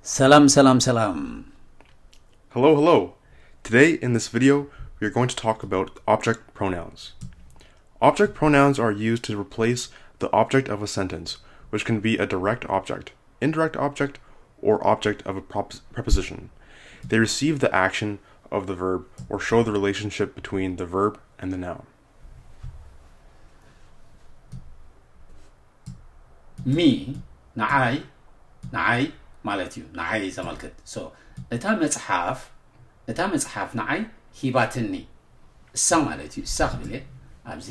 ሰላም ሰላም ሰላም። Hello, hello. Today in this video, we are going to talk about object pronouns. Object pronouns are used to replace the object of a sentence, which can be a direct object, indirect object, or object of a prop- preposition. They receive the action of the verb or show the relationship between the verb and the noun. me ንዓይ ንዓይ ማለት እዩ። ንዓይ ዘመልክት so እታ መጽሓፍ እታ መጽሓፍ ንዓይ ሂባትኒ እሳ ማለት እዩ። እሳ ክብል እየ ኣብዚ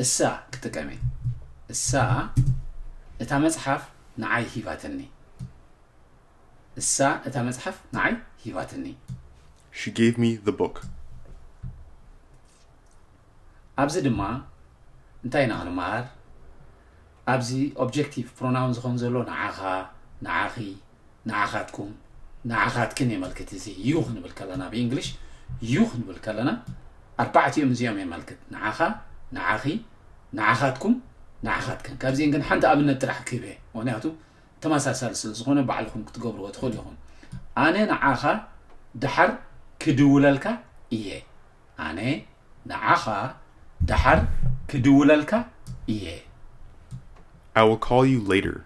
እሳ ክጥቀም እየ። እሳ እታ መጽሓፍ ንዓይ ሂባትኒ። እሳ እታ መጽሓፍ ንዓይ ሂባትኒ። She gave me the book. ኣብዚ ድማ እንታይ ኢና ክንመሃር? ኣብዚ objective pronoun ዝኾን ዘሎ ንዓኻ፣ ንዓኺ፣ ንዓኻትኩም፣ ንዓኻትክን የመልክት። እዚ you ክንብል ከለና ብእንግሊሽ you ክንብል ከለና ኣርባዕቲኦም እዚኦም የመልክት። ንዓኻ፣ ንዓኺ፣ ንዓኻትኩም፣ ንዓኻትክን። ካብዚአን ግን ሓንቲ ኣብነት ጥራሕ ክህብ እየ፣ ምኽንያቱ ተመሳሳሊ ስለ ዝኾነ ባዕልኹም ክትገብርዎ ትኽእሉ ኢኹም። ኣነ ንዓኻ ደሓር ክድውለልካ እየ። ኣነ ንዓኻ ደሓር ክድውለልካ እየ። I will call you later.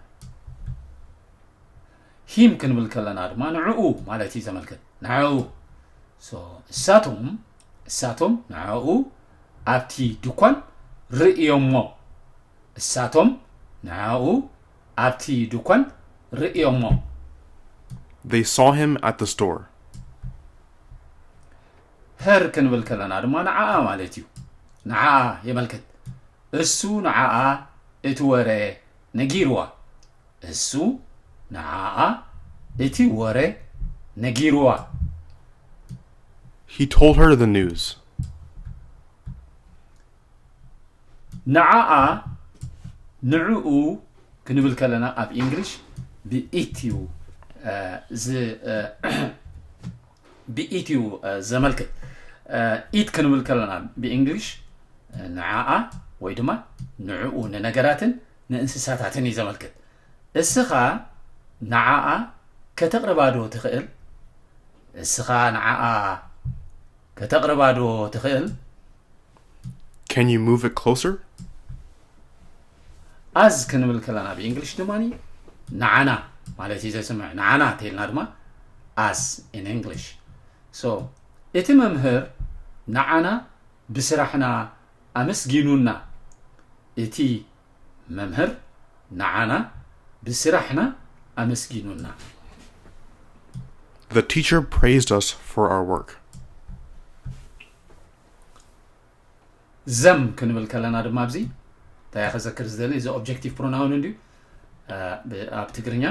him ክንብል ከለና ድማ ንዕኡ ማለት እዩ ዘመልክት። ንዕኡ so እሳቶም እሳቶም ንዕኡ ኣብቲ ድኳን ርእዮሞ። እሳቶም ንዕኡ ኣብቲ ድኳን ርእዮሞ። They saw him at the store. her ክንብል ከለና ድማ ንዓኣ ማለት እዩ። ንዓኣ የመልክት። እሱ ንዓኣ እቲ ወረ ነጊርዋ። እሱ ንዓኣ እቲ ወረ ነጊርዋ። He told her the news. ንዓኣ ንዕኡ ክንብል ከለና ኣብ እንግሊሽ ብኢት እዩ እ፣ ዝ እ፣ ብኢት እዩ እ፣ ዘመልክት። እ፣ ኢት ክንብል ከለና ብእንግሊሽ እ፣ ንዓኣ ወይ ድማ ንዕኡ ንነገራትን ንእንስሳታትን እዩ ዘመልክት። እስኻ ንዓኣ ከተቕርባ ዶ ትኽእል? እስኻ ንዓኣ ከተቕርባ ዶ ትኽእል? Can you move it closer? as ክንብል ከለና ብእንግሊሽ ድማ ንዓና ማለት እዩ ዘስምዕ። ንዓና ተልና ድማ as in English so እቲ መምህር ንዓና ብስራሕና ኣመስጊኑና። እቲ መምህር ንዓና ብስራሕና ኣመስጊኑና። The teacher praised us for our work. ዘም ክንብል ከለና ድማ ኣብዚ እንታይ ክዘክር ዝደሊ እዚ objective pronoun እንድዩ። ኣብ ትግርኛ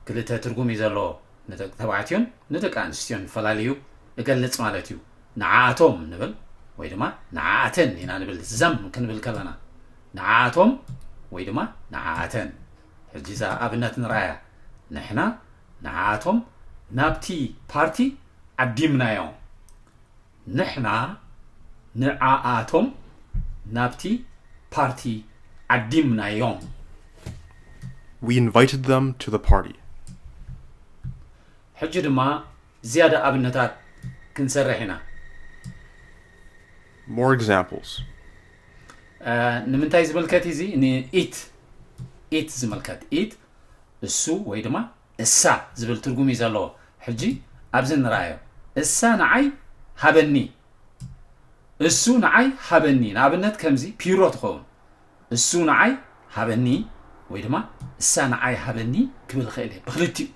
ክልተ ትርጉም እዩ ዘለዎ። ንደቂ ተባዕትዮን ንደቂ ኣንስትዮን ፈላልዩ እገልጽ ማለት እዩ። ንዓኣቶም ንብል ወይ ድማ ንዓኣተን ኢና ንብል ዘም ክንብል ከለና ንዓኣቶም ወይ ድማ ንዓኣተን። ሕጂ እዛ ኣብነት ንርኣያ። ንሕና ንዓኣቶም ናብቲ ፓርቲ ዓዲምናዮም። ንሕና ንዓኣቶም ናብቲ ፓርቲ ዓዲምናዮም። We invited them to the party. ሕጂ ድማ ዝያዳ ኣብነታት ክንሰርሕ ኢና። More examples. ንምንታይ ዝምልከት እዚ ንኢት ኢት ዝምልከት ኢት እሱ ወይ ድማ እሳ ዝብል ትርጉም እዩ ዘለዎ። ሕጂ ኣብዚ ንርኣዮ። እሳ ንዓይ ሃበኒ። እሱ ንዓይ ሃበኒ። ንኣብነት ከምዚ ፒሮ ትኸውን። እሱ ንዓይ ሃበኒ ወይ ድማ እሳ ንዓይ ሃበኒ ክብል ይኽእል እየ። ብክልቲኡ።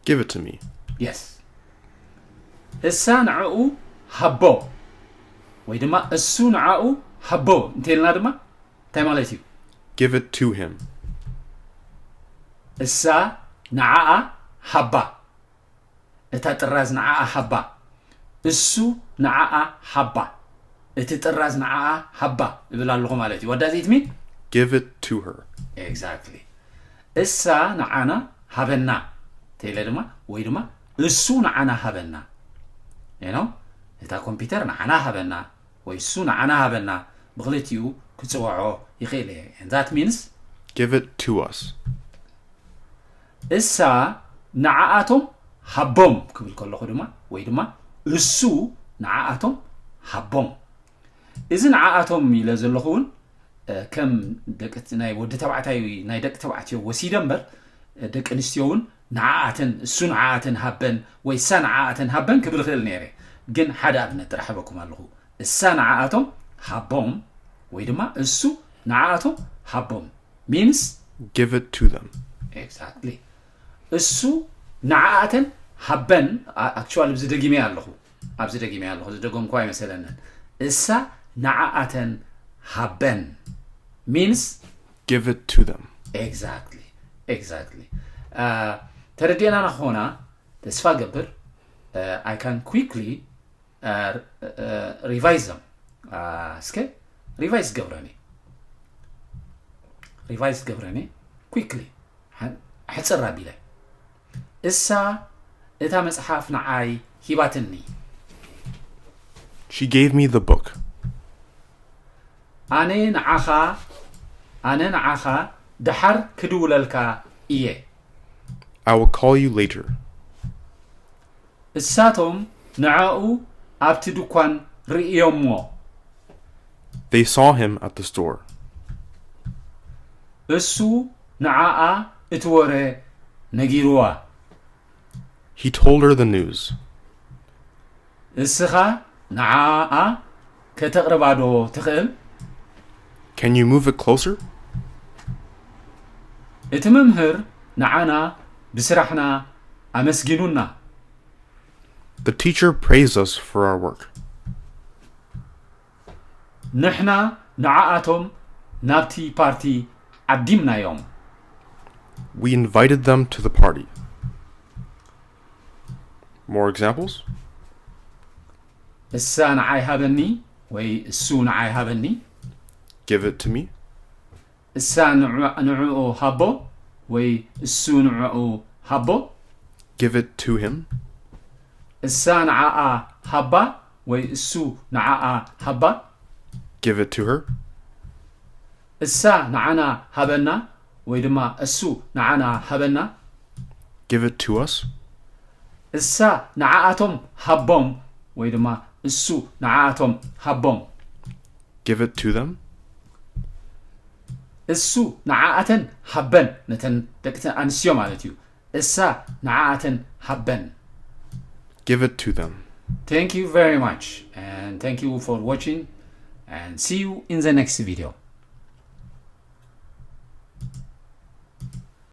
Give it to me. የስ። እሳ ንዕኡ ሃቦ ወይ ድማ እሱ ንዓኡ ሃቦ እንተልና ድማ እንታይ ማለት እዩ? Give it to him. እሳ ንዓኣ ሃባ። እታ ጥራዝ ንዓኣ ሃባ። እሱ ንዓኣ ሃባ። እቲ ጥራዝ ንዓኣ ሃባ እብል ኣለኹ ማለት እዩ። What does it mean? Give it to her. Exactly. እሳ ንዓና ሃበና ተይለ ድማ ወይ ድማ እሱ ንዓና ሃበና። You know? እታ ኮምፒውተር ንዓና ሃበና ወይ እሱ ንዓና ሃበና ብክልቲኡ ክፅውዖ ይኽእል እየ። And that means Give it to us. እሳ ንዓኣቶም ሃቦም ክብል ከለኹ ድማ ወይ ድማ እሱ ንዓኣቶም ሃቦም። እዚ ንዓኣቶም ኢለ ዘለኹ እውን ከም ደቂ ናይ ወዲ ተባዕታይ ናይ ደቂ ተባዕትዮ ወሲደ እምበር ደቂ ኣንስትዮ እውን ንዓኣተን እሱ ንዓኣተን ሃበን ወይ እሳ ንዓኣተን ሃበን ክብል ይኽእል ነይረ። ግን ሓደ ኣብነት ጥራሕ ሃበኩም ኣለኹ። እሳ ንዓኣቶም ሃቦም ወይ ድማ እሱ ንዓኣቶም ሃቦም means Give it to them. Exactly እሱ ንዓኣተን ሃበን። Actually ኣብዚ ደጊመ ኣለኹ ኣብዚ ደጊመ ኣለኹ ዝደገምኩ ኣይመሰለንን። እሳ ንዓኣተን ሃበን means Give it to them. Exactly exactly ተረዲእና ንኾና ተስፋ ገብር። I can quickly revise them እስከ revise ገብረኒ revise ገብረኒ quickly ሕፅር ኣቢለ እሳ እታ መፅሓፍ ንዓይ ሂባትኒ። She gave me the book. ኣነ ንዓኻ ኣነ ንዓኻ ደሓር ክድውለልካ እየ። I will call you later. እሳቶም ንዓኡ ኣብቲ ድኳን ርእዮሞ። They saw him at the store. እሱ ንዓኣ እቲ ወረ ነጊርዋ። He told her the news. እስኻ ንዓኣ ከተቕርባዶ ትኽእል? Can you move it closer? እቲ መምህር ንዓና ብስራሕና ኣመስጊኑና። The teacher praised us for our work. ንሕና ንዓኣቶም ናብቲ ፓርቲ ዓዲምናዮም። We invited them to the party. More examples? እሳ ንዓይ ሃበኒ ወይ እሱ ንዓይ ሃበኒ። Give it to me. እሳ ንዕኡ ሃቦ ወይ እሱ ንዕኡ ሃቦ። Give it to him. እሳ ንዓኣ ሃባ ወይ እሱ ንዓኣ ሃባ። Give it to her. እሳ ንዓና ሃበና ወይ ድማ እሱ ንዓና ሃበና። Give it to us. እሳ ንዓኣቶም ሃቦም ወይ ድማ እሱ ንዓኣቶም ሃቦም። Give it to them. እሱ ንዓኣተን ሃበን ነተን ደቂ ኣንስትዮ ማለት እዩ። እሳ ንዓኣተን ሃበን። Give it to them. Thank you very much and thank you for watching and see you in the next video.